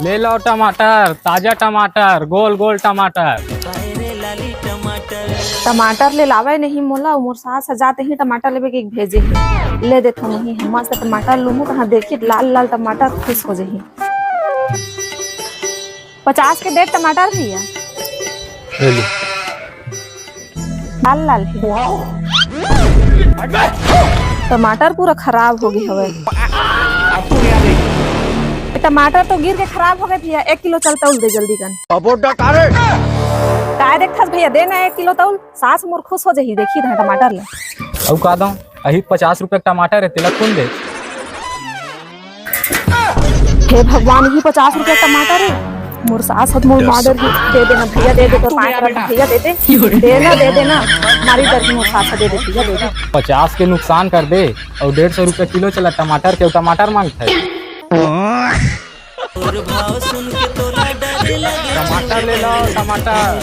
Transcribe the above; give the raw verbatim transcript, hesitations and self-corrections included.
ले लो टमाटर, ताजा टमाटर, गोल गोल टमाटर। टमाटर ले लावे नहीं मोला, मोर सास ह जाते ही टमाटर लेवे के भेजे हे। ले देथो नहीं, हम मस्त टमाटर लूहूं, तहां देखी लाल लाल टमाटर खुश हो जही। पचास के डेढ़ टमाटर भैया। ले लो। लाल लाल हे। टमाटर पूरा खराब हो गए हवे। टमाटर तो गिर के खराब हो गए भैया, एक किलो चल तौल दे जल्दी कन। अबो डकारे। काय देखथस भैया, दे ना एक किलो तौल, सास मोर खुश हो जही, देखी तहां टमाटर ले। अउ का दो, अही पचास रुपया के टमाटर हे, तेला कौन दे? हे भगवान, इही पचास रुपया टमाटर हे। मोर सास हद मोर मादर ही। दे देना भैया, दे दे, तोर पाँच रुपया भैया, दे दे। दे ना, दे देना। मारी दर्द मोर सास, दे दे भैया, दे दे। पचास के नुकसान कर दे अउ डेढ़ सौ रुपया किलो चला टमाटर के, टमाटर मांगता है। टमाटर ले लो, टमाटर।